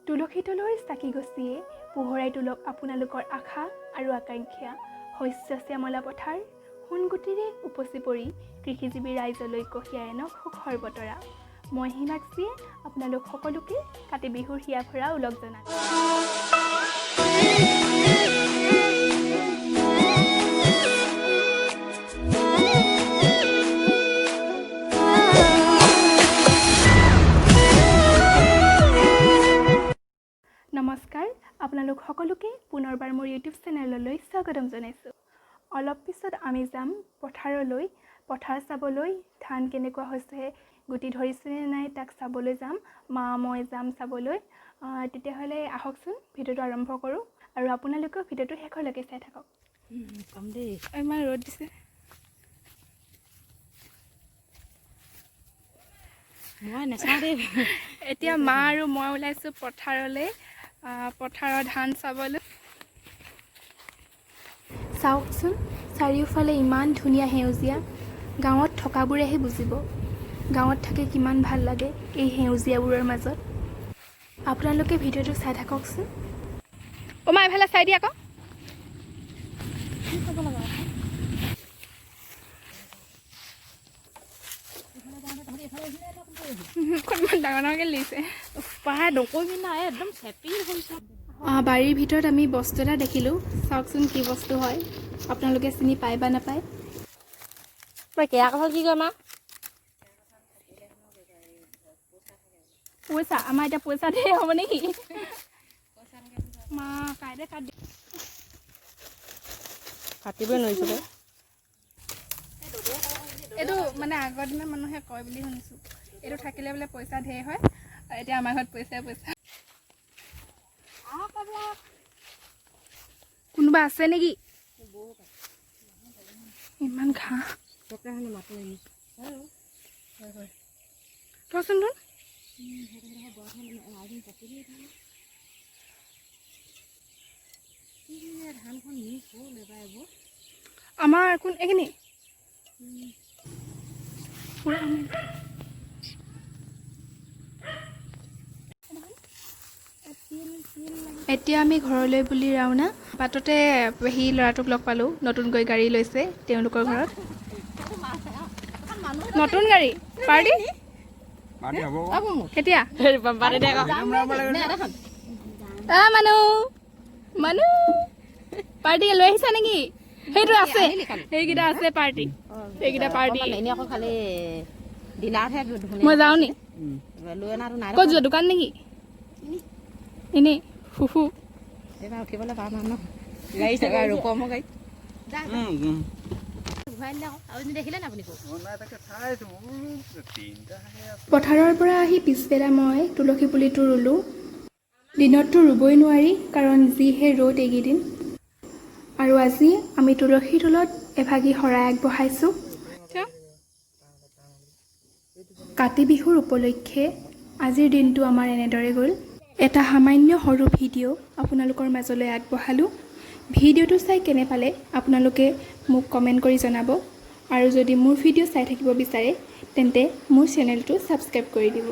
তুলসী তলৰ চাকি গছিয়ে পোহৰাই তোলক আপোনালোকৰ আশা আৰু আকাংক্ষা। শস্য শ্যামলা পথাৰ সোণগুটিৰে উপচি পৰি কৃষিজীৱী ৰাইজলৈ কঢ়িয়াই আনক সুখৰ বতৰা। মই হিমাক্ষীয়ে আপোনালোক সকলোকে কাতি বিহুৰ হিয়া ভৰা ওলগ জনালোঁ। নমস্কাৰ, আপোনালোক সকলোকে পুনৰবাৰ মোৰ ইউটিউব চেনেললৈ স্বাগতম জনাইছোঁ। অলপ পিছত আমি যাম পথাৰলৈ, পথাৰ চাবলৈ। ধান কেনেকুৱা হৈছে, গুটি ধৰিছেনে নাই তাক চাবলৈ যাম। মা মই যাম চাবলৈ। তেতিয়াহ'লে আহকচোন, ভিডিঅ'টো আৰম্ভ কৰোঁ আৰু আপোনালোকেও ভিডিঅ'টো শেষলৈকে চাই থাকক। কম দেই। ইমান ৰ'দ দিছে। মই নাচাওঁ দেই। এতিয়া মা আৰু মই ওলাইছোঁ পথাৰলৈ, পথাৰৰ ধান চাবলৈ। চাওকচোন, চাৰিওফালে ইমান ধুনীয়া সেউজীয়া। গাঁৱত থকাবোৰেহে বুজিব গাঁৱত থাকি কিমান ভাল লাগে এই সেউজীয়াবোৰৰ মাজত। আপোনালোকে ভিডিঅ'টো চাই থাককচোন। অ' মা, এইফালে চাই দিয়া আকৌ। কি ক'ব লগা? ইমান ডাঙৰ ডাঙৰকৈ লিছে। পাই নকৰিবি না, একদম চেপি হৈছে। বাৰীৰ ভিতৰত আমি বস্তু এটা দেখিলোঁ। চাওকচোন কি বস্তু হয়, আপোনালোকে চিনি পায় বা নাপায়। কেয়া কঁঠাল কি কয় মা? পইচা, আমাৰ এতিয়া পইচা ধেৰ হ'ব নেকি মা? কাইলৈ কাটি কাটিবই নোৱাৰিছোঁ। এইটো মানে আগৰ দিনৰ মানুহে কয় বুলি শুনিছোঁ, এইটো থাকিলে বোলে পইচা ধেৰ হয়। এতিয়া আমাৰ ঘৰত পইচাই পইচা। কোনোবা আছে নেকি? ইমান ঘাঁহ। থচোন তোন। আমাৰ কোন এইখিনি পুৰা। এতিয়া আমি ঘৰলৈ বুলি ৰাওনা। বাটতে সি ল'ৰাটোক লগ পালোঁ, নতুনকৈ গাড়ী লৈছে তেওঁলোকৰ ঘৰত। নতুন গাড়ী পাৰ্টি কেতিয়া? মানুহ মানুহ পাৰ্টি লৈ আহিছা নেকি? সেইটো আছে, সেইকেইটা আছে পাৰ্টি, সেইকেইটা পাৰ্টি। মই যাওঁ নি? ক'ত যোৱা? দোকান নেকি? এনেই ফুফু। পথাৰৰ পৰা আহি পিছবেলা মই তুলসী পুলিটো ৰুলোঁ। দিনততো ৰুবই নোৱাৰি, কাৰণ যিহে ৰ'দ এইকেইদিন। আৰু আজি আমি তুলসীৰ তলত এভাগি শৰাই আগবঢ়াইছোঁ। কাতি বিহুৰ উপলক্ষে আজিৰ দিনটো আমাৰ এনেদৰে গ'ল। এটা সামান্য সৰু ভিডিঅ' আপোনালোকৰ মাজলৈ আগবঢ়ালোঁ। ভিডিঅ'টো চাই কেনে পালে আপোনালোকে মোক কমেণ্ট কৰি জনাব আৰু যদি মোৰ ভিডিঅ' চাই থাকিব বিচাৰে তেন্তে মোৰ চেনেলটো ছাবস্ক্ৰাইব কৰি দিব।